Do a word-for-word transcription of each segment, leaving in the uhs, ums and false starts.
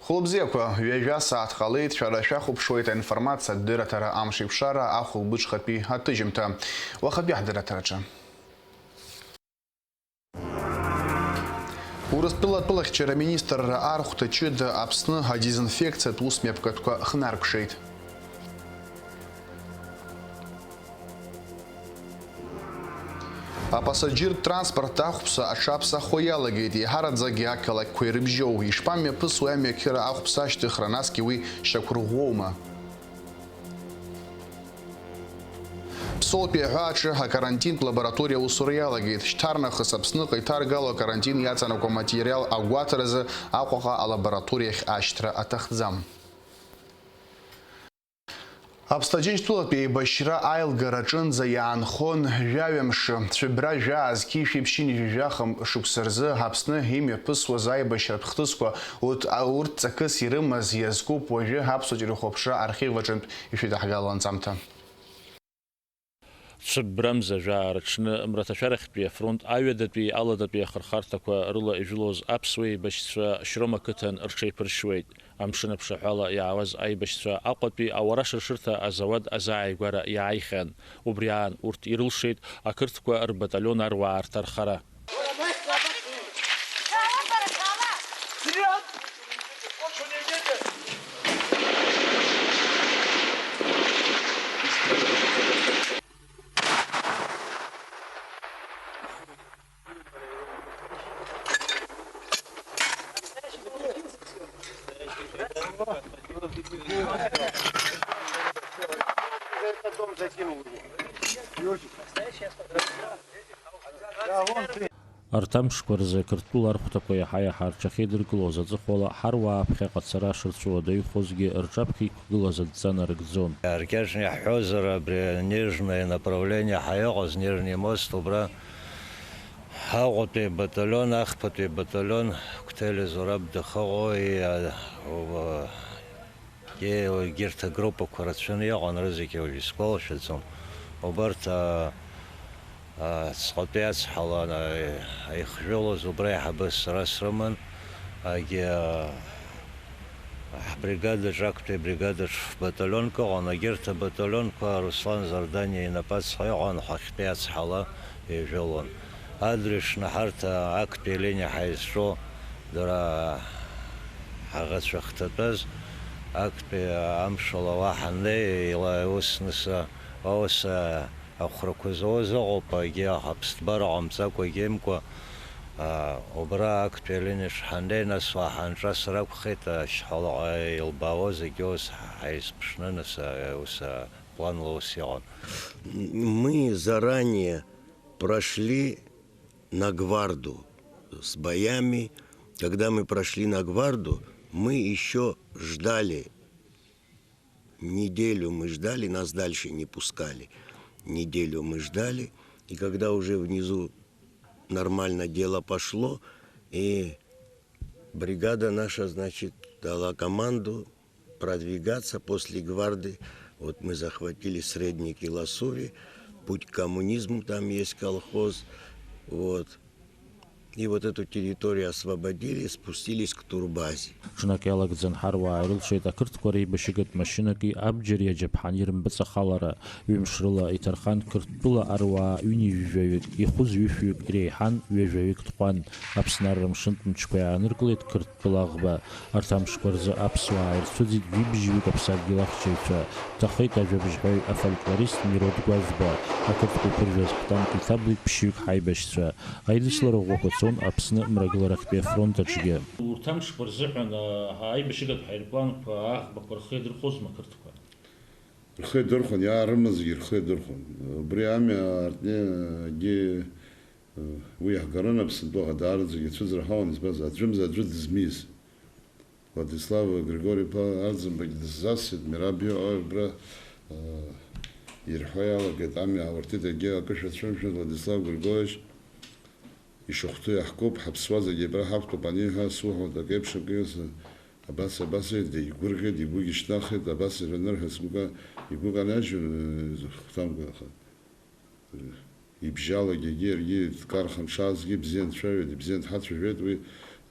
Хәылбзиақәа, ҩажәа сааҭ ҟалеит, шәара шәахәаԥшуеит аинформациатә дырраҭара Амшеиқәшара ахәылбыҽхатәи аҭыжьымҭа. Уахатәи ҳдырраҭараҿы. Урыстәыла атәылахьчара министрра архәҭа ҷыда Аԥсны адезинфекциатә усмҩаԥгатәқәа хнаркәшеит. Апасаџьыртә транспорт ахәԥса аҽаԥсахуа иалагеит, еиҳараӡакгьы ақалақьқәа ирыбжьоу. Ишԥамҩаԥысуеи амҩақьыра ахәԥса ашьҭыхра, насгьы уи шьақәырӷәӷәоума? Ԥсоутәи аҳәааҿы акарантинтә лабораториа аусура иалагеит. Шьҭарнахыс Аԥсныҟа иҭаргало акарантин иаҵанакуа аматериал агәаҭаразы Аҟәаҟа алабораториахь ашьҭра аҭахӡам. Аԥсны Аџьынџьтәылатәи еибашьра аилгара аҿынӡа иаанхон жәаҩа мшы, цәыббра жәаа зқьи жәшәи ԥшьынҩажәи жәаха шықәса рзы Аԥсны имҩаԥысуаз аибашьратә хҭысқәа, урҭ, урҭ ҵакыс ирымаз иазкуп уажәы аԥсуа телехәаԥшра архив аҿынтә ишәыдаҳгало анҵамҭа. Цәыббрамза жәаа рыҽны Мраҭашәарахьтәи афронт аҩадатәи аладатәи ахырхарҭақәа рыла ижәылоз аԥсуа еибашьцәа Шьрома қыҭан рҽеиԥыршьуеит. Амшын аԥшаҳәала иаауаз аибашьцәа Аҟәатәи ауара шыршырҭа азауад азааигәара иааихьан. Убри аан урҭ ирылшеит ақырҭқәа рбаталион аруаа рҭархара. Арҭ амшқәа рзы Қырҭтәыла архәҭақәа иаҳа-иаҳа рҽахьеидыркылоз аҵыхәала, ҳаруаа аԥхьаҟа ацара шырцәуадаҩхозгьы, рҿаԥхьа иқәгылаз адҵа нарыгӡон. Аркьаҿны иаҳҳәозар, абри Нежное направление ҳәа иҟаз, Нежный мост, убра Аҟәатәи абаталион, ахԥатәи абаталион, Қәҭели Зураб дахьыҟоу, и, а, уба, Е, егьырҭ агруппақәа рацәаны иҟан, рызегьы уажә исгәалашәаӡом. Убарҭ, а, а, ҵҟатәи ацҳала, а, ихжәылоз убра аиҳабы сара срыман, агьи, а, ҳбригадаҿ, актәи абригадаҿ баталионк ыҟан, егьырҭ абаталионқәа Руслан Зардани инапы ацҳа иҟан, ҳахьтәи ацҳала ижәылон. Адырҩаҽны ҳарҭ актәи алиниа ҳаизҿу дара ҳаӷацәа хҭатәаз, актәи амшала уа ҳаннеи, ила-, ус нас, ус ахәрақәа зауаз ыҟоуп, егьи аԥсҭбара ҟамҵакәа, егьимкәа, а, убра актәи алиниаҿ ҳаннеи, нас уа ҳанҿасыр акәхеит, ашьхалаҟа илбаауаз, егьи ус ҳаизԥшны, нас, а, ус, а, планла ус иҟан. Мы заранее прошли на гварду с боями. Когда мы прошли на гварду, мы ещё ждали. Неделю мы ждали, нас дальше не пускали. Неделю мы ждали. И когда уже внизу нормально дело пошло, и бригада наша, значит, дала команду продвигаться после гварды. Вот мы захватили Средний Киласури, путь к коммунизму, там есть колхоз. Вот. И вот эту территорию освободили, спустились к турбазе. Ҽнак иалагӡан ҳаруаа ирылшеит ақырҭқәа реибашьыгатә машьынаки абџьари аџьаԥҳани рымпыҵахалара. Ҩымш рыла иҭархан Қырҭтәыла аруаа ҩынҩажәаҩык, ихәыз ҩышәҩык иреиҳан ҩажәаҩык ҭҟәан. Аԥсны арра мшынтә мчқәа иааныркылеит Қырҭтәыла аӷба. Арҭ амшқәа рзы аԥсуаа ирцәыӡит жәибжьҩык аԥсадгьыл ахьчаҩцәа, дҭахеит ажәабжьҳәаҩ, афольклорист Мирод Гәажәба, ақырҭқәа иԥыржәаз ҳтанк иҭаблит ԥшьҩык ҳаибашьцәа. Аидыслара ӷәӷәақәа цон Аԥсны мрагыларахьтәи афронт аҿгьы. Урҭ амшқәа рзыҳәан, а, аибашьыгатә ҳаирпланқәа аӷбақәа рхы иадырхәозма ақырҭқәа? Рхы иадырхәон, иаарымазгьы рхы иадырхәон. Убри амҩа аартны, егьи, уи иаҳгарын Аԥсынтәыла даараӡагьы ацәыӡра ҳауан, избанзар, аӡәымзар аӡәы дызмиз. Владислав Григори-иԥа Арӡынбагь дысзасит, Мераб иҟои убра, э, ирҳәо иалагеит, амҩа ауртит, егьи акы шәацәымшәан, Владислав Григорьевич, ишахәҭоу иаҳкуп, ҳаԥсуа зегьы абра ҳақәтәоуп аниҳәа, суҳәоит, акеиԥш акы иоуз, абас, абас, иеит, дигәырӷьеит, игәы гьышьҭнахит, абас ирнырҳәа сгәы ка-, игәы канажьын, э, хәҭамкәа, аха. Ибжьалагьы, егьи иаргьы дкархан дшаазгьы ибзиан дцәажәеит, ибзиан дҳацәажәеит, уи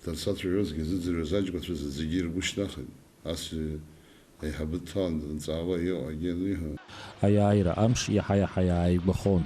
Данцәажәозгьы зыӡырҩуаз аҷкәынцәа зегьы ргәы шьҭнахит. Ас аиҳабы дҭалан данҵаауа иҟоу акгьы аниҳәа. Аиааира амш иаҳа-иаҳа иааигәахон.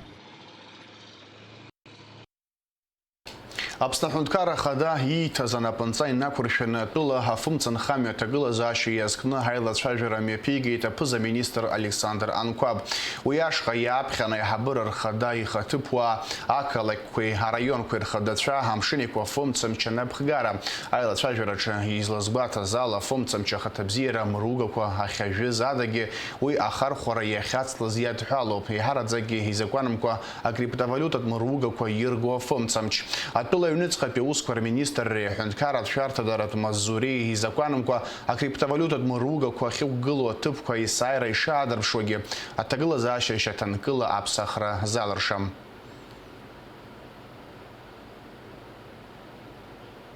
Аԥсны Аҳәынҭқарра Ахада ииҭаз анапынҵа инақәыршәаны атәыла афымцамч ахамҩа аҭагылазаашьа иазкны аилацәажәара мҩаԥигеит аԥыза-министр Александр Анқәаб. Уи ашҟа иааԥхьан аиҳабыра рхада ихаҭыԥуаа, ақалақьқәеи араионқәеи рхадацәа, амшын еиқәа афымцамч анапхгара. Аилацәажәараҿы излазгәаҭаз ала, афымцамч ахаҭабзиара мыругақәа ахьажәыз адагьы уи ахархәара иахьацлаз иадҳәалоуп, еиҳараӡакгьы изакәанымкәа акриптовалиутатә мыругақәа ирго афымцамч. Атәыла аҩныҵҟатәи аусқәа рминистрреи аҳәынҭқарратә шәарҭадаратә маҵзуреи изакәанымкәа акриптовалиутатә мыругақәа ахьықәгылоу аҭыԥқәа есааира ишаадырԥшуагьы, аҭагылазаашьа шьаҭанкыла аԥсахра залыршам.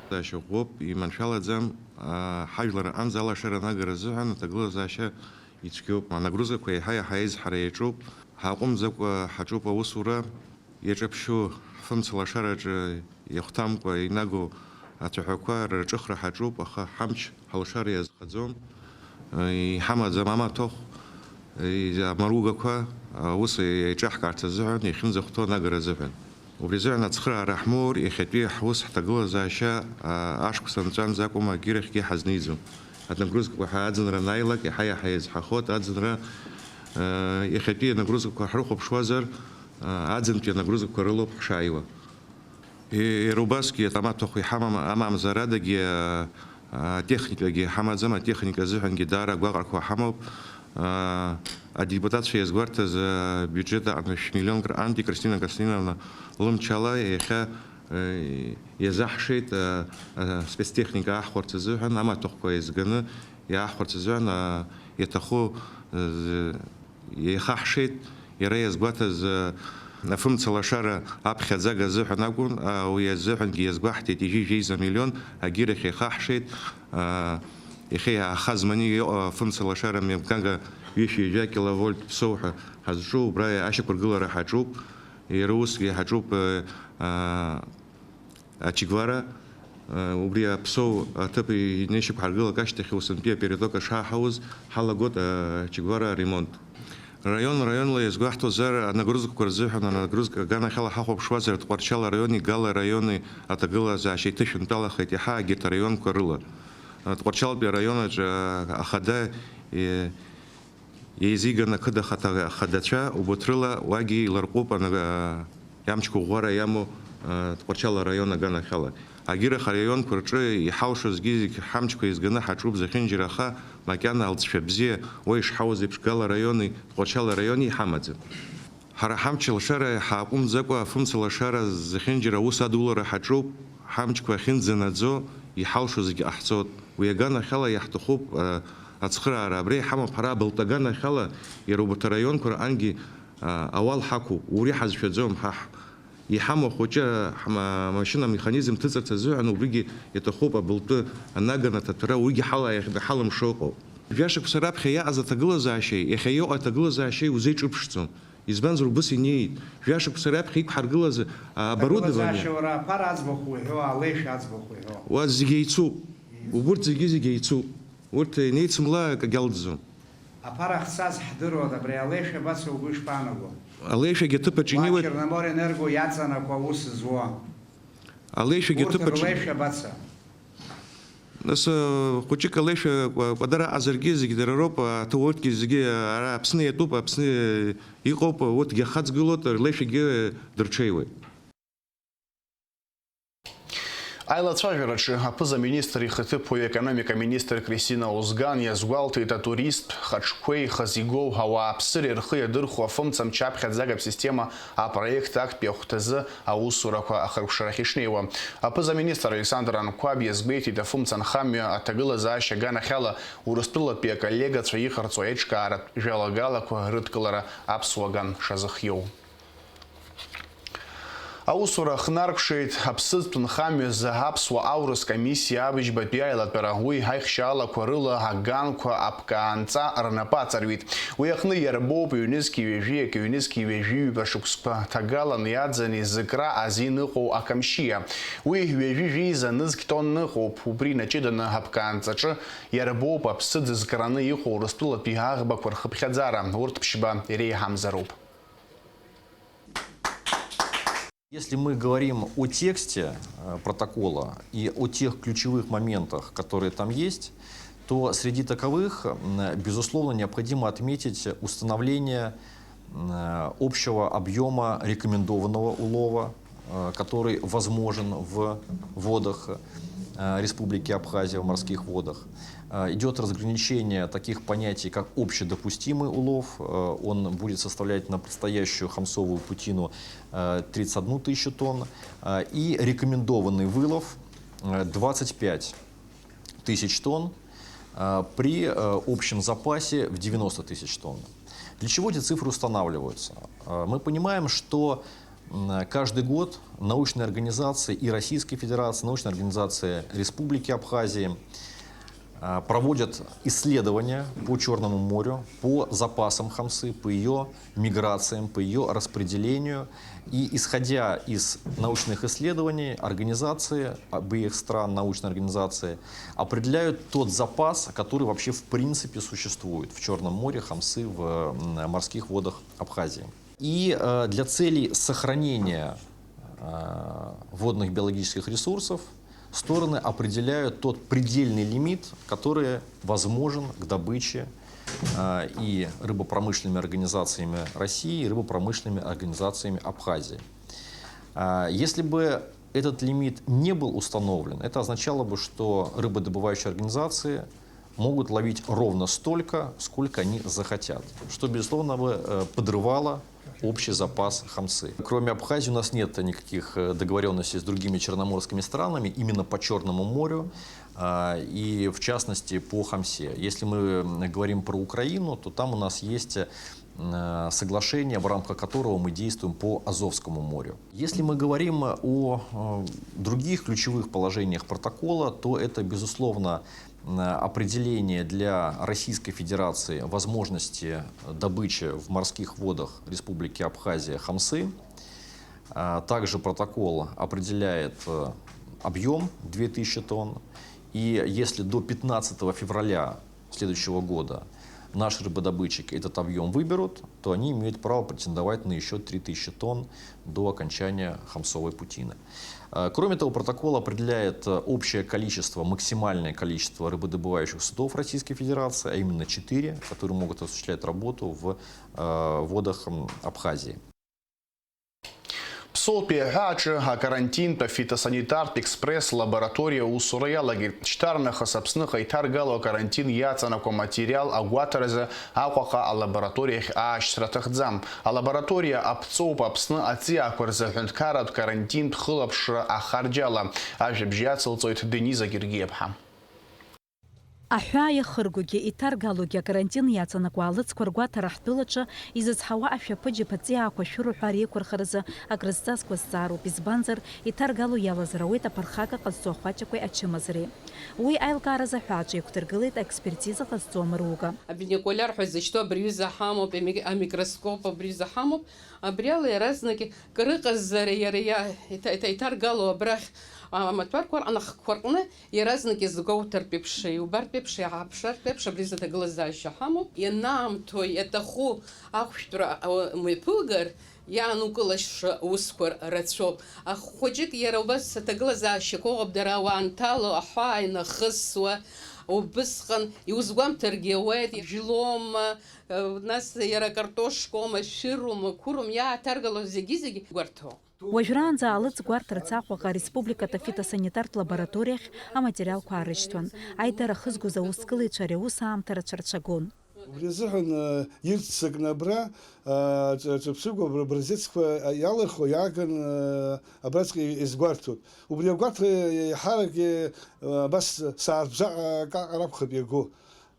Даашьа ӷәӷәоуп, иманшәалаӡам, аа, ҳажәлар аҟынӡа алашара анагара азыҳәан аҭагылазаашьа ицәгьоуп. Анагрузкақәа еиҳа-еиҳа аизҳара иаҿуп. Ҳааҟәымҵӡакәа ҳаҿуп аусура. Иаҿаԥшьу ҳфымцалашараҿы иахәҭамкәа инагоу ацәаҳәақәа рырҿыхра ҳаҿуп, аха ҳамч ҳалшар иазхаӡом. Иҳамаӡам амаҭәахә, амаругақәа, аус еиҿаҳкаарц азыҳәан, иахьынӡахәҭоу анагара азыҳәан. Убри азыҳәан ацхыраара ҳмоур, иахьатәи ҳус ҳҭагылазаашьа, а, ашықәс анҵәанӡа акәым, агьырахьгьы ҳазниӡом. Анагрузкақәа ҳа-, аӡынра анааилак, иаҳа-иаҳа иазҳахоит, аӡынра, а, иахьатәи анагрузкақәа ҳрыхәаԥшуазар, а, аӡынтәи анагрузкақәа рылоуп ҳшааиуа. Е-, иара убасгьы амаҭәахә иҳамам, амамзар адагьы, а, атехникагьы ҳамаӡам, атехника азыҳәангьы даара агәаҟрақәа ҳамоуп. А, адепутатцәа иазгәарҭаз, а, абиуџьет аҟны шә-миллионк рҟынтәи Кристина Константиновна лымчала иахьа, э, иазаҳшеит, а, а, спецтехника аҳхәарц азыҳәан, амаҭәахәқәа еизганы иаҳхәарц азыҳәан, а, иаҭаху, э, Иахаҳшеит, иара иазгәаҭаз, э, афымцалашара аԥхьаӡага азыҳәан акәын, а, уи азыҳәангьы иазгәаҳҭеит ҩажәи жәеиза миллион, агьырахь иахаҳшеит, а, иахьа иаахаз маниа иҟоу афымцалашара мҩаԥгага ҩышәи жәа киловольт ԥсоу ҳәа ҳазҿу, убра ашьақәыргылара ҳаҿуп, иара усгьы ҳаҿуп, э, а, Ачегвара, э, убри аԥсоу аҭыԥ инеишьақәҳаргылак ашьҭахь, усынтәи аперетока шааҳауз, ҳалагоит, э, Ачегвара аремонт. Раион, раионла иазгәаҳҭозар, анагрузкақәа рзыҳәан анагрузка аганахьала ҳахәаԥшуазар, Тҟәарчал араиони Гала араиони аҭагылазаашьа иҭышәынтәалахеит иаҳа егьырҭ араионқәа рыла. Э, Тҟәарчалтәи араион аҿы, э, ахада, э, Еизиган ақыҭа ахаҭа-, ахадацәа убарҭ рыла уагьы иларҟәып ана-, амчқәа ӷәӷәара иамоу, а, Тҟәарчал араион аганахьала. Агьырахь араионқәа рҿы иҳалшозгьы зегь ҳамчқәа еизганы ҳаҿуп зехьынџьара, аха макьана алҵшәа бзиа уа ишҳауаз еиԥш Гала араиони Тҟәарчал араиони иҳамаӡам. Ҳара ҳамч алшара ҳааҟәымҵӡакәа, афымца лашара зехьынџьара аус адулара ҳаҿуп, ҳамчқәа ахьынӡанаӡо, иҳалшо зегьы ҟаҳҵоит. Уи аганахьала иаҳҭахуп, а, ацхыраара. Абра иҳамоуп ҳара абылтә аганахьала, иара убарҭ араионқәа рҟынгьы, а, ауал ҳақәуп, убри ҳазшәаӡом, ҳа ҳ-, иҳамоу ахәыҷы ҳма-, машьына амеханизм ҭыҵырц азыҳәан убригьы иаҭахуп, абылтәы анаган аҭаҭәара, уигьы ҳала иахь-, ҳалымшо ыҟоуп. Жәашықәса раԥхьа иаҟаз аҭагылазаашьеи иахьа иҟоу аҭагылазаашьеи узеиҿырԥшӡом. Избанзар, убыс инеит. Жәашықәса раԥхьа иқәҳаргылаз, а, оборудование. Аҭагылазаашьа уара аԥара аӡбахә уҳәо, алеишәа аӡбахә уҳәо. Уа зегьы еицуп. Убырҭ зегьы, зегьы еицуп. Урҭ инеицымла акагьы алҵӡом. Аԥара ахьцаз ҳдыруада, абри алеишәа баца угәы ишԥаанаго? Алеишәагьы аҭыԥ аҿы уа инеиуеит. Черноморенерго иаҵанакуа аус зуа. Алеишәагьы урҭ аҭыԥ аҿы рлеишәа баца. Нас, э, хәыҷык алеишәа кәа-, кәадара аҟазаргьы зегь дара роуп, аҭ-, урҭгьы зегьы ара Аԥсны иатәуп, Аԥсны иҟоуп, урҭгьы ахаҵгылоит, рлеишәагьы дырҽеиуеит. Аилацәажәараҿы аԥыза-министр ихаҭыԥуаҩ, аекономика аминистр Кристина Озган иазгәалҭеит, атуристтә хаҿқәеи хазигоу ауааԥсыреи рхы иадырхәо афымцамч аԥхьаӡагатә система апроект актәи ахәҭазы аусурақәа ахыркәшарахь ишнеиуа. Аԥыза-министр Александр Анқәаб иазгәеиҭеит, афымца нхамҩа аҭагылазаашьа аганахьала Урыстәылатәи аколлегацәа иҟарҵо аиҿкааратә жәалагалақәа рыдкылара аԥсуа ган шазыхиоу. Аусура ахнаркшеит аԥсыӡтә нхамҩазы аԥсуа аурыс комиссиа абыжьбатәи аилатәара. Уи аихшьаалақәа рыла аганқәа аԥкаанҵа рнапы аҵарҩит. Уи аҟны иарбоуп ҩнызқьи ҩажәи акы, ҩнызқьи ҩажәи ҩба шықәсқәа ҭагалан иаӡаны зыкра азин ыҟоу акамшьиа. Уи ҩажәи жәеиза нызқь тонн ыҟоуп. Убри инаҷыданы аԥкаанҵаҿы иарбоуп аԥсыӡ зкраны иҟоу Урыстәылатәи аӷбақәа рхыԥхьаӡара. Урҭ ԥшьба иреиҳамзароуп. Если мы говорим о тексте, э, протокола и о тех ключевых моментах, которые там есть, то среди таковых, м, безусловно, необходимо отметить установление, м, э, общего объёма рекомендованного улова, э, который возможен в водах, э, Республики Абхазия, в морских водах. Э, идёт разграничение таких понятий, как общедопустимый улов, э, он будет составлять на предстоящую хамсовую путину, э, тридцать одну тысячу тонн, э, и рекомендованный вылов, э, двадцать пять тысяч тонн, э, при, э, общем запасе в девяносто тысяч тонн. Для чего эти цифры устанавливаются? Э, мы понимаем, что, м, каждый год научные организации и Российской Федерации, научные организации Республики Абхазии, э, проводят исследования по Черному морю, по запасам хамсы, по её миграциям, по её распределению. И, исходя из научных исследований, организации обеих стран, научные организации, определяют тот запас, который вообще в принципе существует в Черном море хамсы в, м, морских водах Абхазии. И, э, для целей сохранения, э, водных биологических ресурсов стороны определяют тот предельный лимит, который возможен к добыче, э, и рыбопромышленными организациями России, и рыбопромышленными организациями Абхазии. А, если бы этот лимит не был установлен, это означало бы, что рыбодобывающие организации могут ловить ровно столько, сколько они захотят, что, безусловно, бы, э, подрывало общий запас хамсы. Кроме Абхазии у нас нет никаких, э, договорённостей с другими черноморскими странами именно по Черному морю, а, и в частности по хамсе. Если мы, м, говорим про Украину, то там у нас есть, э, соглашение, в рамках которого мы действуем по Азовскому морю. Если мы говорим о, э, других ключевых положениях протокола, то это, безусловно, м, определение для Российской Федерации возможности добычи в морских водах Республики Абхазия хамсы. А, также протокол определяет, э, объём две тысячи тонн. И если до пятнадцатого февраля следующего года наши рыбодобытчики этот объём выберут, то они имеют право претендовать на ещё три тысячи тонн до окончания хамсовой путины. Э, кроме того, протокол определяет, э, общее количество, максимальное количество рыбодобывающих судов Российской Федерации, а именно четыре, которые могут осуществлять работу в, э, водах, м, Абхазии. Ԥсоутәи аҳәааҿы акарантинтә афитосанитартә експресс лабораториа аусура иалагеит. Шьҭарнахыс Аԥсныҟа иҭаргало акарантин иаҵанакуа аматериал агәаҭаразы Аҟәаҟа алабораториахь аашьҭра аҭахӡам. Алабораториа аԥҵоуп Аԥсны аҵиаақәа рзы аҳәынҭқарратә карантинтә хылаԥшра ахарџьала. Ажәабжь иацылҵоит Дениза Гергиаԥҳа. Аҳәаа иахыргогьы иҭаргалогьы акарантин иаҵанакуа алыҵқәа ргәаҭара ҳтәылаҿы изызҳауа ашәаԥыџьаԥ аҵиаақәа шәыруҳәа реиқәырхаразы акрызҵазкуа зҵаароуп, избанзар, иҭаргало иалазар ауеит аԥырхага ҟазҵо ахәаҷақәеи ачымазареи. Уи аилкааразы аҳәааҿы иқәдыргылеит аекспертиза ҟазҵо амыруга. Абинокуляр ҳәа изышьҭоу абри аҩыза ҳамоуп, ами-, амикроскоп абри аҩыза ҳамоуп. Абри ала иаразнак крыҟазара иара иа-, иҭа-, иҭа-, иҭаргало абрахь амаҭәарқәа рҟны, ахқәа рҟны иаразнак иазгәоуҭартә еиԥш, иубартә еиԥш, иааԥшыртә еиԥш абри азы аҭагылазаашьа ҳамоуп. Ианаамҭоу, иаҭаху ахәшәтәра, а, мҩаԥугар, иаанукылашьа усқәа рацәоуп. Ахәыҷык иара убас аҭагылазаашьақәа ыҟоуп, дара ауаа анҭало, аҳәаа инахысуа, убысҟан иузгәамҭаргьы ауеит, жәлома, нас иара акартошкома, шәырума, қәырума, иааҭаргало зегьы-зегьы гәарҭо. Уажәраанӡа алыҵ гәарҭарц Аҟәаҟа ареспубликатә афитосанитартә лабораториахь аматериалқәа аарышьҭуан. Аидара ахызгоз аусгылаҩцәа ари аус аамҭа рацәа рцәагон. Убри азыҳәан, э, ирццакны абра, э, ҵ-, ҵәыԥсыгәа абра образецқәа иалырхуа иааган, э, абраҵәҟьа изгәарҭоит. Убри агәарҭара еиҳарак, э, абас сааҭ бжаҟа акаҟара акәхап иаго.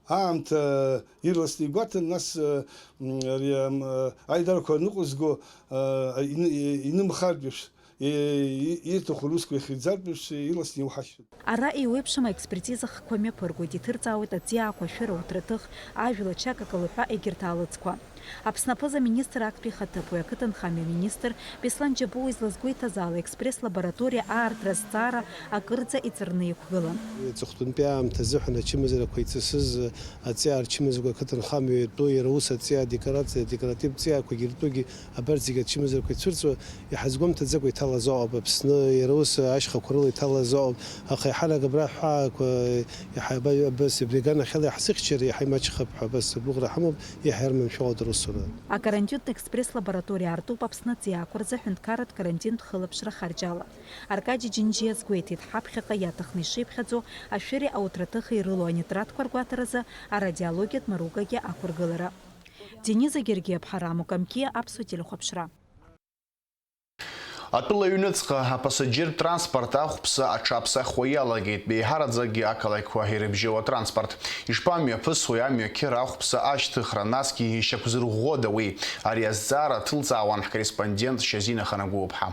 Аамҭа ирласны игәаҭан, нас, э, м, ари, ам, э, аидарақәа ныҟәызго, э, ины-, инымхартә еиԥш, Ииҭаху русқәа ихьӡартә еиԥш иласны иуҳашьҭоуп. Ара еиуеиԥшым аекспертиза хқәа мҩаԥыргоит, иҭырҵаауеит аҵиаақәа, ашәыра, ауҭраҭых, ажәла, ачакакала ҳәа егьырҭ алыҵқәа. Аԥсны аԥыза-министр актәи ихаҭыԥуаҩ, ақыҭанхамҩа аминистр Беслан Џьапуа излазгәеиҭаз ала, експресс-лабораториа аартра азҵаара акырӡа иҵарны иқәгылан. Аҵыхәтәантәи аамҭа азыҳәан ачымазарақәа иҵысыз аҵиаа рчымазарақәа ақыҭанхамҩа иатәу, иара ус аҵиаа адекорациа, адекоративтә ҵиаақәагьы иртәугьы абарҭ зегьы ачымазарақәа ицәырҵуа, иҳазгәамҭаӡакәа иҭалаз ауп Аԥсны, иара ус ашьхақәа рыла иҭалаз ауп, аха еиҳарак абра аҳәаақәа иаҳа абас абри аганахьала иаҳзыхьчар иаҳа имаҷхап ҳәа абас агәыӷра ҳамоуп, иаҳа иарманшәалоит арусура. Акарантинтә експресс-лабораториа аартуп Аԥсны аҵиаақәа рзы аҳәынҭқарратә карантинтә хылаԥшра харџьала. Аркади Џьынџьиа азгәеиҭеит, ҳаԥхьаҟа иаҭахны ишиԥхьаӡо ашәыреи ауҭраҭыхи ирылоу анитратқәа ргәаҭаразы арадиологиатә маругагьы ақәыргылара. Дениза Гергиаԥҳа, Рамо Камкиа, Аԥсуа телехәаԥшра. Атәыла аҩныҵҟа апасаџьыртә транспорт ахәԥса аҽаԥсахуа иалагеит, еиҳараӡакгьы ақалақьқәа ирыбжьоу атранспорт. Ишԥамҩаԥысуеи амҩақьыра ахәԥса ашьҭыхра, насгьы ишьақәзырӷәӷәода уи? Ари азҵаара ҭылҵаауан ҳкорреспондент Шьазина Ханагәыуаԥҳа.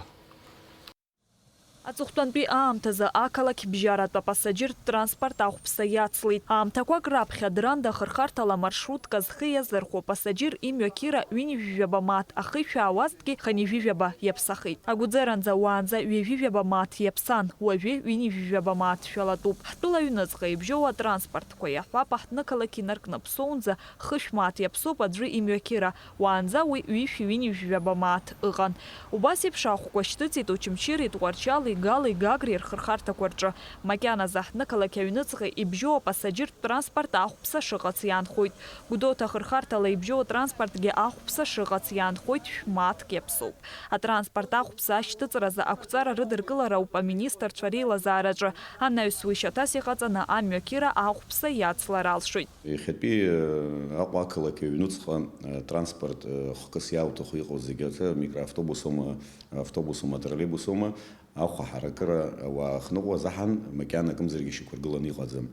Аҵыхәтәантәи аамҭазы ақалақь бжьаратә апасаџьыртә транспорт ахәԥса иацлеит. Аамҭақәак раԥхьа Дранда ахырхарҭала маршрутка зхы иазырхәо пасаџьыр имҩақьыра ҩынҩажәижәаба мааҭ ахы ишәаауазҭгьы, хынҩажәижәаба иаԥсахеит. Агәӡаранӡа уаанӡа ҩажәижәаба мааҭ иаԥсан, уажәы ҩынҩажәижәаба мааҭ шәалатәуп. Ҳтәыла аҩныҵҟа ибжьоу атранспортқәа иаҳҳәап, аҳҭнықалақь инаркны Аԥсынӡа хышә мааҭ иаԥсоуп аӡәы имҩақьыра, уаанӡа уи ҩышәи ҩынҩажәижәаба мааҭ ыҟан. Убас еиԥш ахәқәа шьҭыҵит Очамчыреи Тҟәарчали Галеи Гагреи рхырхарҭақәа рҿы. Макьаназы аҳҭнықалақь аҩныҵҟа ибжьоу апасаџьыртә транспорт ахәԥса шыҟац иаанхоит. Гәдоуҭа ахырхарҭала ибжьоу атранспортгьы ахәԥса шыҟац иаанхоит, шә-мааҭк иаԥсоуп. Атранспорт ахәԥса ашьҭыҵразы ақәҵара рыдыркылара ауп аминистрцәа реилазаараҿы. Анаҩс уи шьаҭас иҟаҵаны амҩақьыра ахәԥса иацлар алшоит. Иахьатәи, э, Аҟәа ақалақь аҩнуҵҟа, э, транспорт, э, хкыс иаауҭаху иҟоу зегьы рҿы, микроавтобусума, автобусума, троллейбусума, ахәаҳаракыра ауаа ахныҟәо азаҳан макьана акымзаргьы шьақәыргыланы иҟаӡам.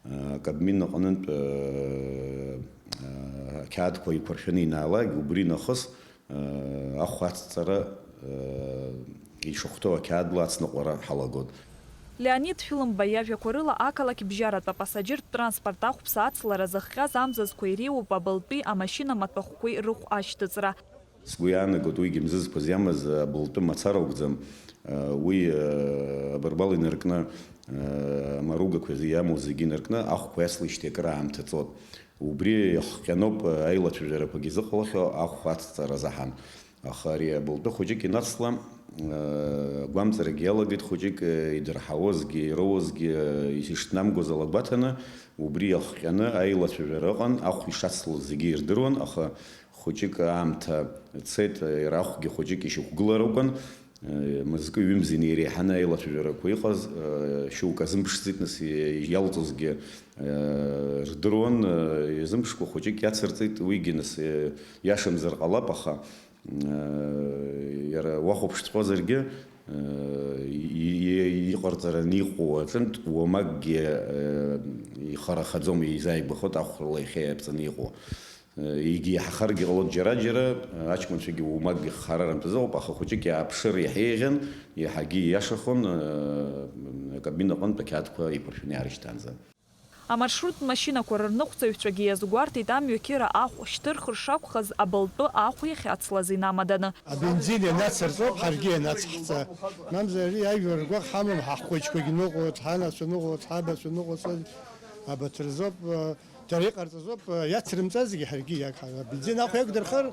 Э, Кабмин аҟнытә, э, э, ақьаадқәа еиқәыршәаны ианаалак, убри нахыс, Ахә ацҵара ишахәҭоу ақьаад бла ацныҟәара ҳалагон. Леонид Шәлымба иажәақәа рыла, ақалақь бжьаратә апасаџьыртә транспорт ахәԥса ацлара зыхҟьаз амзызқәа иреиуоуп абылтәи амашьына маҭәахәқәеи рыхә ашьҭыҵра. Сгәы иаанагоит, уигьы мзызқәа зиамаз абылтәы мацара акәӡам, уи абарбал инаркны, амаругақәа иамоу зегьы инаркны ахәқәа иацлеижьҭеи акыр аамҭа ҵуан. Убри иахҟьаноуп аилацәажәарақәагьы зыҟалахьоу ахә ацҵара азаҳан. Аха ари абылтәы хәыҷык инацла, агәамҵрагьы иалагеит, хәыҷык идырҳауазгьы, ироуазгьы ишнамгоз ала гәаҭаны, убри иахҟьаны аилацәажәара ыҟан, ахә ишацлоз зегьы ирдыруан, аха хәыҷык аамҭа цеит, иара ахәгьы хәыҷык ишьақәгылара акәын. Мызкы ҩымзи неиреиҳаны аилацәажәарақәа иҟаз, шьоук азымԥшӡеит, нас, иалҵызгьы рдыруан, иазымԥшкәа хәыҷык иацырҵеит, уигьы, нас, иашамзар ҟалап, аха иара уахәаԥштәҟәазаргьы, иҟарҵараны иҟоу аҿынтә уамакгьы ихарахаӡом, еизааигәахоит ахәрала иахьа иаԥҵаны иҟоу. Егьи иаҳахаргьы ҟалоит џьара-џьара, аҷкәынцәагьы уамакгьы хара рымтәазы ыҟоуп, аха хәыҷык иааԥшыр иаҳа еиӷьын, иаҳагьы ииашахон, акабина аҟынтә ақьаадқәа еиқәыршәаны иаарышьҭаанӡа. Амаршрут машьынақәа рырныҟәцаҩцәагьы иазгәарҭеит амҩақьыра ахә шьҭырхыр шакәхаз абылтәы ахә иахьацлаз инамаданы. Абензин ианацырҵоуп, ҳаргьы ианаҵаҳҵа. Мамзар ари ажәлар ргәаҟ ҳамам, ҳахәыҷқәагь ныҟәоит, ҳанацәа ныҟәоит, ҳабацәа ныҟәоит, абарҭ рзоуп. Дара иҟарҵазоуп, иацрымҵазгьы ҳаргьы иагҳара. Бензин ахә иақәдырхар,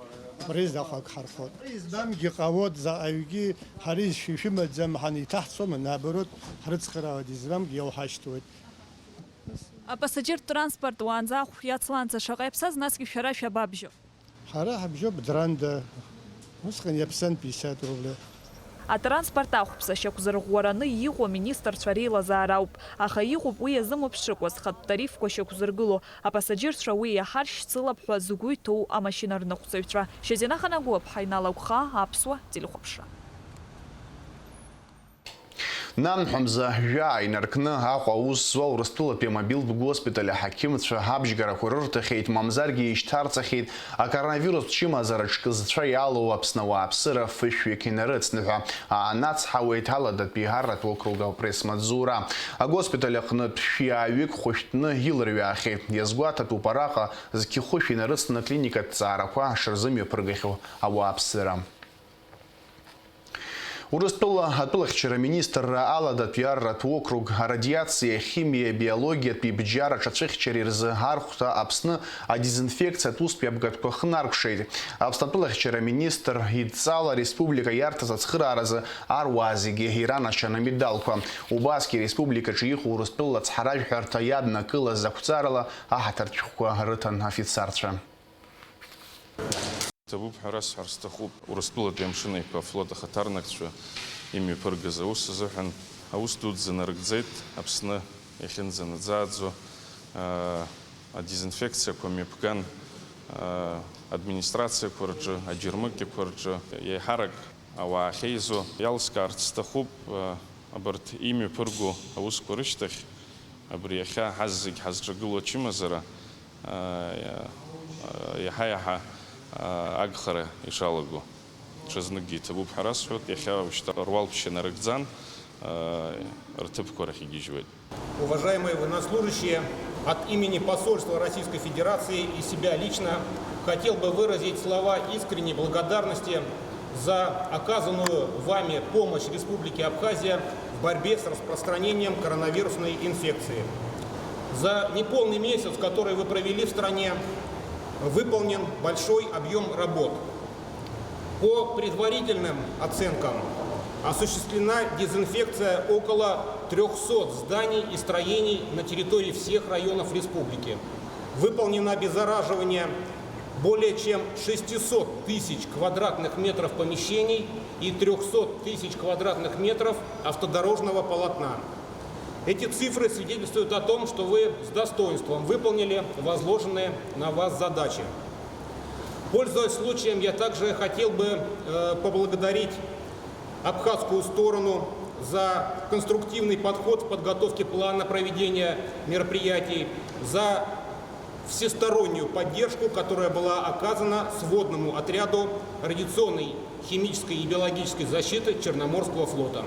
апрезд ахә агҳархоит. Избамгьы ҟалоит, заҟаҩгьы ҳара изшәа ишәымаӡам ҳәа ҳаниҭаҳцома, наоборот, ҳрыцхраауеит, избамгьы иауҳашьҭуеит. Апассаџьыртә транспорт уаанӡа ахә иацлаанӡа шаҟа иаԥсаз, насгьы шәара шәабабжьо? Ҳара ҳабжьоуп Дранда. Усҟан иаԥсан пятьдесят рублиа. Атранспорт ахәԥса шьақәзырӷәӷәараны иҟоу аминистрцәа реилазаара ауп, аха иҟоуп уи иазымԥшыкәа зхатә тарифқәа шьақәзыргыло, апассаџьырцәа уи иаҳаршьцылап ҳәа згәы иҭоу амашьына рныҟәцаҩцәа. Шьазина Ханагәыаԥҳа, Инал Агәхаа, Аԥсуа телехәаԥшра. Нанҳәа мза жәаа инаркны Аҟәа аус зуа Урыстәылатәи амобилтә госпиталь аҳақьымцәа абжьгарақәа рырҭахьеит, мамзаргьы ишьҭарҵахьеит акоронавирустә чымазара ҿкы зцәа иалоу Аԥсны ауааԥсыра фышәҩык инарыцны ҳәа аанацҳауеит Аладатәи арратә округ апресс-маҵзура. Агоспиталь аҟнытә шәиааҩык хәышәтәны илырҩаахьеит. Иазгәаҭатәуп араҟа зқьы хәышә инарыцны аклиникатә ҭҵаарақәа шырзымҩаԥыргахьоу ауааԥсыра. Урыстәыла атәылахьчара министрра Аладатәи арратә округ арадиациа, ахимиа, абиологиатәи бџьар аҿацәыхьчареи рзы архәҭа Аԥсны адезинфекциатә устәи абгатәқәа хнаркәшеит. Аԥсны атәылахьчара министр идҵала ареспублика иарҭаз ацхырааразы аруаа зегьы иранашьан амедалқәа. Убасгьы ареспубликаҿы иҟоу Урыстәыла ацҳаражәҳәарҭа иаднакылаз ақәҵарала аҳаҭыртә шәҟәқәа рыҭан афицарцәа. Ҭабуп ҳәа расҳәар сҭахуп, Урыстәылатәи амшын аиқәа афлот ахаҭарнакцәа имҩаԥыргаз аус азыҳәан аус дуӡӡа нарыгӡеит. Аԥсны иахьынӡанаӡааӡо, аа, адезинфекциақәа мҩаԥган, аа, администрациақәа рҿы, аџьармыкьақәа рҿы, еиҳарак ауаа ахьеизо. Иалскаарц сҭахуп, аа, абарҭ имҩаԥырго аусқәа рышьҭахь, абри иахьа ҳазегь ҳазҿагылоу ачымазара, аа, иаҳа-иаҳа, аа, агхара ишалаго. Ҽазныкгьы иҭабуп ҳәа расҳәоит, иахьа уажәшьҭа руалԥшьа нарыгӡан, аа, рҭыԥқәа рахь игьежьуеит. Уважаемые военнослужащие, от имени посольства Российской Федерации и себя лично хотел бы выразить слова искренней благодарности за оказанную вами помощь Республике Абхазия в борьбе с распространением коронавирусной инфекции. За неполный месяц, который вы провели в стране, выполнен большой объём работ. По предварительным оценкам, осуществлена дезинфекция около трёхсот зданий и строений на территории всех районов республики. Выполнено обеззараживание более чем шестисот тысяч квадратных метров помещений и трёхсот тысяч квадратных метров автодорожного полотна. Эти цифры свидетельствуют о том, что вы с достоинством выполнили возложенные на вас задачи. Пользуясь случаем, я также хотел бы, э, поблагодарить абхазскую сторону за конструктивный подход в подготовке плана проведения мероприятий, за всестороннюю поддержку, которая была оказана сводному отряду радиационной, химической и биологической защиты Черноморского флота.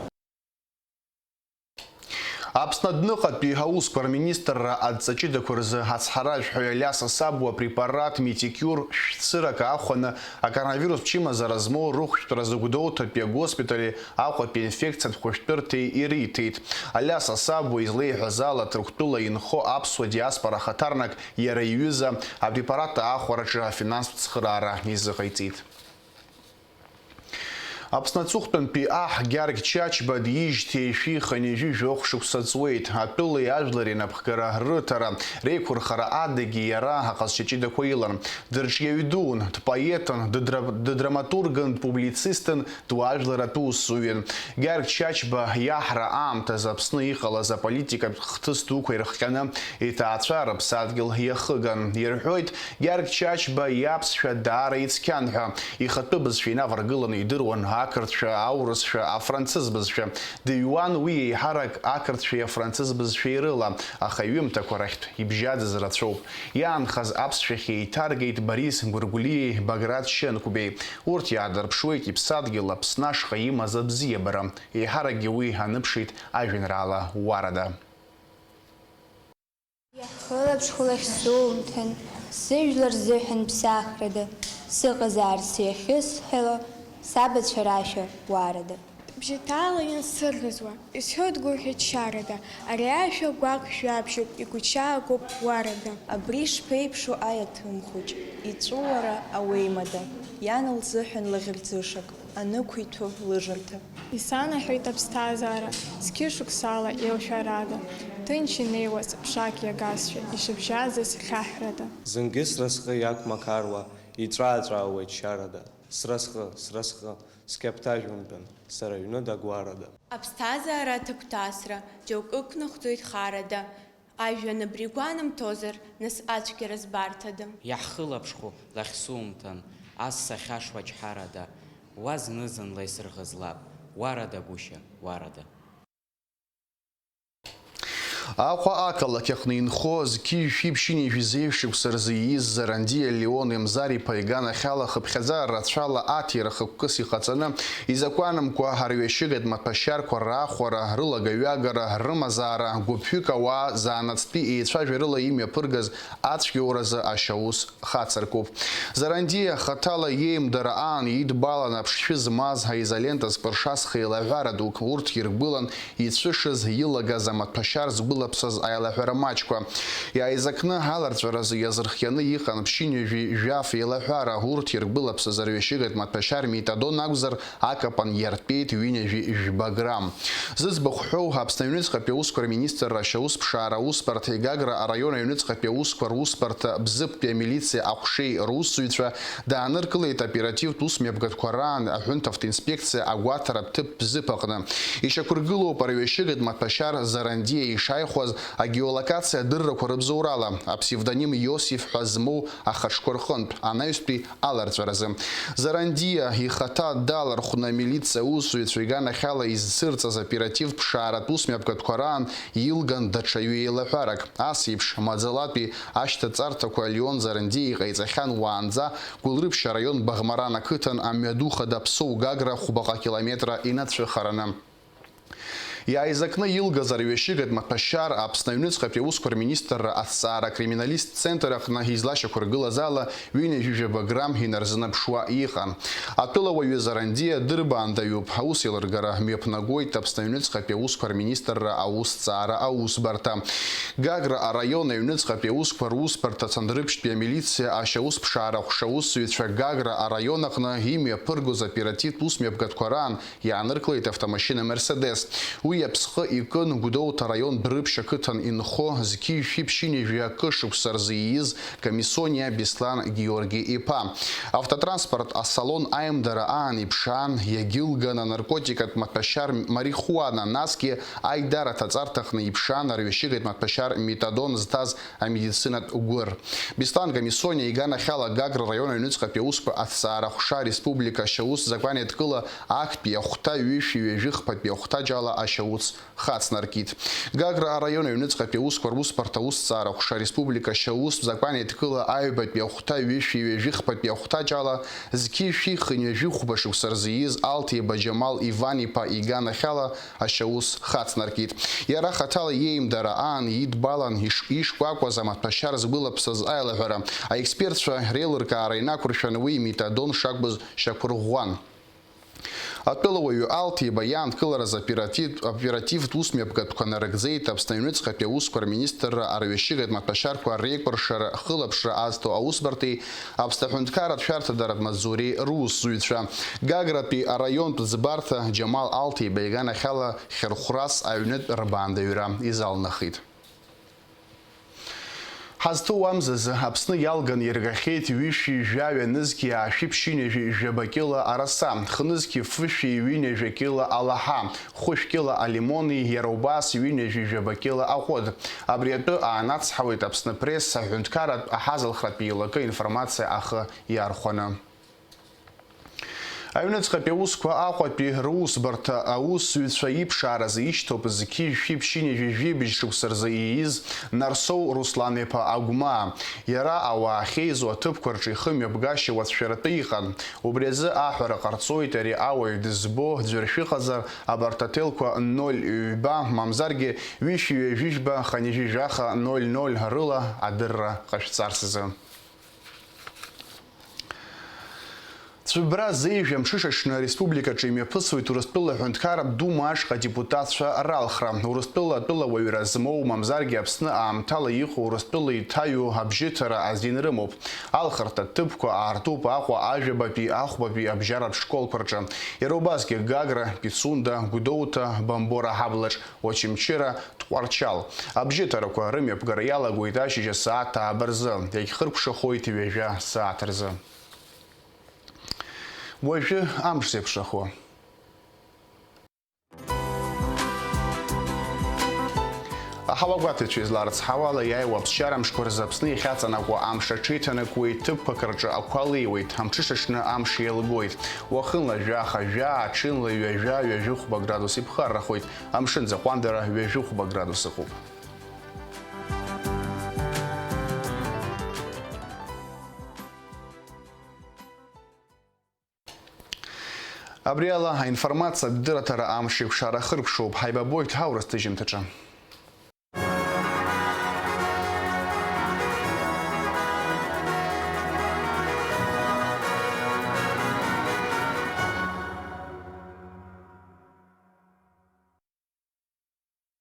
Аԥсны адәныҟатәи аусқәа рминистрра адҵа ҷыдақәа рзы ацҳаражәҳәаҩ Алиас Асабуа апрепарат Митикюр шәцырак аахәаны акоронавирус чымазара змоу рыхәшәтәразы Гәдоуҭатәи агоспитали Аҟәатәи инфекциатә хәышәтәырҭеи ириҭеит. Алиас Асабуа излеиҳәаз ала, Ҭырқәтәыла инхо аԥсуа диаспора ахаҭарнак иара иҩыза апрепарат аахәараҿы афинанстә цхыраара изыҟаиҵеит. Аԥсны аҵыхәтәантәи аҳ Гьаргь Чачба диижьҭеи шәи хынҩажәи жәохә шықәса ҵуеит. Атәылеи ажәлари анапхгара рыҭара, реиқәырхара адагьы иара аҟазшьа ҷыдақәа илан. Дырҿиаҩ дуун, дпоетын, дыдра-, дыдраматургын, дпублицистын, дуаажәларатә усзуҩын. Гьаргь Чачба иаҳра аамҭазы Аԥсны иҟалаз аполитикатә хҭыс дуқәа ирыхҟьаны иҭаацәа рыԥсадгьыл иахыган. Ирҳәоит, Гьаргь Чачба иаԥсшәа даара ицқьан ҳәа. Ихатәы бызшәа инаваргыланы идыруан ақырҭшәа, аурысшәа, афранцыз бызшәа. Дыҩуан уи еиҳарак ақырҭшәеи афранцыз бызшәеи рыла, аха иҩымҭақәа рахьтә ибжьаӡыз рацәоуп. Иаанхаз аԥсшәахь еиҭаргеит Борис Гәыргәлиеи Баграт Шьынқәбеи. Урҭ иаадырԥшуеит иԥсадгьыл Аԥсны ашҟа имаз абзиабара. Еиҳаракгьы уи аныԥшит ажәеинраала Уарада. Иаҳхылаԥшхәылахь сумҭан, сыжәлар рзыҳәан ԥсахрада, сыҟазаарц иахьысҳәало, сабацәа рашәа уарада. Бжьаҭаала иансырразуа, исҳәоит гәырӷьа чарада, ари ашәа гәаҟ жәабжьуп, игәыҭшьаагоуп уарада. Абри шԥеиԥшу аиаҭым хәыҷ, иҵәыуара ауеимада, иан лзыҳәан лаӷырӡышак, анықәиҭәо лыжарҭа. Исанаҳәеит аԥсҭазаара, зқьышықәсала еилшәарада, ҭынч инеиуаз ԥшак иагазшәа, ишыбжьаӡыз хьаҳәрада. Зынгьы сразҟы иақәмақаруа, иҵәаа-ҵәаауеит шьарада, сразҟы, сразҟы, сқьаԥҭажәумтәын, сара ҩныда гәарада. Аԥсҭазаара аҭагәҭасра, џьоукы ықәнахӡоит харада, Ажәҩан абри гәанамҭозар, нас ацәгьара збарҭада? Иаҳхылаԥшхәу лахь сумҭан, ас сахьашуа ачҳарада, уа зны-зынла исырӷызлап, уарада гәышьа, уарада. Аҟәа ақалақь аҟны инхо зқьи жәшәи ԥшьынҩажәи зеижә шықәса рзы ииз Зарандиа Леон Емзар-иԥа иганахьала хыԥхьаӡара рацәала аҭира хықәкыс иҟаҵаны, изакәанымкәа арҩашьыгатә маҭәашьарқәа раахәара, рылагаҩагара, рымазаара, гәыԥҩык ауаа заанаҵтәи еицәажәарыла имҩаԥыргаз ацәгьоуразы ашьаус хацыркуп. Зарандиа хаҭала иеимдара аан идбалан аԥшшәы змаз аизолента зкәыршаз хеилаҳәара дук, урҭ иргәылан ицәышыз, илагаз амаҭәашьар згәылаԥсаз аилаҳәара маҷқәа. Иааизакны аларҵәаразы иазырхианы иҟан ԥшьынҩажәи жәаф еилаҳәара, урҭ иргәылаԥсаз арҩашьыгатә маҭәашьар метадон акәзар, акапан иартәеит ҩынҩажәи жәба грамм. Зыӡбахә ҳәоу, Аԥсны аҩныҵҟатәи аусқәа рминистрра ашьаусԥшаара аусбарҭеи Гагра араион аҩныҵҟатәи аусқәа русбарҭа Бзыԥтәи амилициа аҟәшеи русзуҩцәа дааныркылеит оперативтә усмҩаԥгатәқәа раан аҳәынҭ автоинспекциа агәаҭаратә ҭыԥ Бзыԥ аҟны. Ишьақәыргылоуп арҩашьыгатә маҭәашьар Зарандиа ишааихәаз агеолокациа адыррақәа рыбзоурала, апсевдоним Иосиф ҳәа змоу ахаҿқәа рҟынтә, анаҩстәи аларҵәаразы. Зарандиа ихаҭа далархәны амилициа аусзуҩцәа иганахьала изцырҵаз оперативтә ԥшааратә усмҩаԥгатәқәа раан илган даҽа ҩы еилаҳәарак. Ас еиԥш, маӡалатәи ашьҭаҵарҭақәа Леон Зарандиа иҟаиҵахьан уаанӡа Гәылрыԥшь араион Баӷмаран ақыҭан амҩаду хада Ԥсоу Гагра хәбаҟа километра инацәыхараны. Иааизакны илгаз арҩашьыгатә маҭәашьар Аԥсны аҩныҵҟатәи аусқәа рминистрра аҭҵаара акриминалисттә центр аҟны излашьақәыргылаз ала ҩынҩажәижәаба грамм инарзынаԥшуа иҟан. Атәылауаҩы Зарандиа дырбаандаҩуп, аусеилыргара мҩаԥнагоит Аԥсны аҩныҵҟатәи аусқәа рминистрра аусҭҵаара аусбарҭа. Гагра араион аҩныҵҟатәи аусқәа русбарҭа Цандрыԥшьтәи амилициа ашьаусԥшаара ҟәша аусзуҩцәа Гагра араион аҟны имҩаԥыргоз оперативтә усмҩаԥгатәқәа раан иааныркылеит автомашьына Мерседес. Уи аԥсҟы икын Гәдоуҭа араион Дәрыԥшь ақыҭан инхо зқьи жәшәи ԥшьынҩажәи акы шықәса рзы ииз Комиссониа Беслан Георги-иԥа. Автотранспорт асалон аимдара аан иԥшаан, иагьылган анаркотикатә маҭәашьар марихуана, насгьы аидара ҭаҵарҭаҟны иԥшаан арҩашьыгатә маҭәашьар метадон зҭаз амедицинатә гәыр. Беслан Комиссониа иганахьала Гагра раион аҩныҵҟатәи аусқәа аҭҵаара ҟәша ареспублика ашьаус закәанеидкыла актәи ахәҭа ҩышәи ҩажәи хԥатәи ахәҭаҷ ала ашьаус хацнаркит. Гагра араион аҩныҵҟатәи аусқәа русбарҭа аусҭҵаара ҟәша ареспублика ашьаус закәанеидкыла аҩбатәи ахәҭа ҩышәи ҩажәи хԥатәи ахәҭаҷ ала зқьи жәшәи хынҩажәи хәба шықәса рзы ииз Алҭеиба Џьамал Иван-иԥа иганахьала ашьаус хацнаркит. Иара хаҭала иеимдара аан идбалан иш-, ишкәакәаз амаҭәашьар згәылаԥсаз аилаҳәара. Аекспертцәа реилыркаара инақәыршәан уи метадон шакәыз шьақәырӷәӷәан. Атәылауаҩы Алҭеиба иаанкылараз оператив-, оперативтә усмҩаԥгатәқәа нарыгӡеит Аԥсны аҩныҵҟатәи аусқәа рминистрра арҩашьыгатә маҭәашьарқәа реикәыршара хылаԥшра азҭо аусбарҭеи Аԥсны аҳәынҭқарратә шәарҭадаратә маҵзуреи русзуҩцәа. Гагратәи араионтә ӡбарҭа Џьамал Алҭеиба иганахьала хьырхәрас аҩнытә рбаандаҩра изалнахит. Ҳазҭоу амзазы Аԥсны иалган иргахьеит ҩышәи жәаҩа нызқьи аашәи ԥшьынҩажәи жәаба кьыла араса, хнызқьи фышәи ҩынҩажәа кьыла алаҳа, хәышә кьыла алимони, иара убас ҩынҩажәи жәаба кьыла аҟәыд. Абри атәы аанацҳауеит Аԥсны Пресс аҳәынҭқарратә аҳазалхратә еилакы информациа ахы иархәаны. Аҩныҵҟатәи аусқәа Аҟәатәи русбарҭа аусзуҩцәа иԥшааразы ишьҭоуп зқьи жәшәи ԥшьынҩажәи жәибжь шықәса рзы ииз Нарсоу Руслан-иԥа Агәмаа. Иара ауаа ахьеизо аҭыԥқәа рҿы ихымҩаԥгашьа уацәшәаратәы иҟан. Убри азы аҳәара ҟарҵоит ари ауаҩ дызбо ӡәыр шәыҟазар, абарҭ аҭелқәа ноль ҩба, мамзаргьы ҩышәи ҩажәи жәба, хынҩажәи жәаха, ноль ноль рыла адырра ҟашәҵарц азы. Цәыббра зеижә амҽышаҽны ареспубликаҿы имҩаԥысуеит Урыстәыла аҳәынҭқарратә Дума ашҟа адепутатцәа ралхра. Урыстәыла атәылауаҩра змоу, мамзаргьы Аԥсны аамҭала иҟоу Урыстәыла иҭаҩу абжьыҭара азин рымоуп. Алхырҭа ҭыԥқәа аартуп Аҟәа ажәабатәи, ахәбатәи абжьаратә школқәа рҿы. Иара убасгьы Гагра, Пицунда, Гәдоуҭа, Бамбора аҳаблаҿ, Очамчыра, Тҟәарчал. Абжьыҭарақәа рымҩаԥгара иалагоит ашьыжь асааҭ ааба рзы, иагьхыркәшахоит ҩажәа сааҭ рзы. Уажәы амш зеиԥшрахо. Аҳауагәаҭаҩцәа изларыцҳауа ала, иааиуа аԥсшьара мшқәа рзы Аԥсны иахьаҵанакуа амш аҽеиҭанакуеит, ҭыԥқәак рҿы ақәа леиуеит, амҽышаҽны амш еилгоит. Уахынла жәаха жәаа, аҽынла ҩажәа, ҩажәихәба градус иԥхаррахоит. Амшын ӡахәандара ҩажәихәба градус ыҟоуп. Абри ала аинформациатә дырраҭара амш еиқәшара ахыркәшоуп. Ҳаибабоит аурыс ҭыжьымҭаҿы.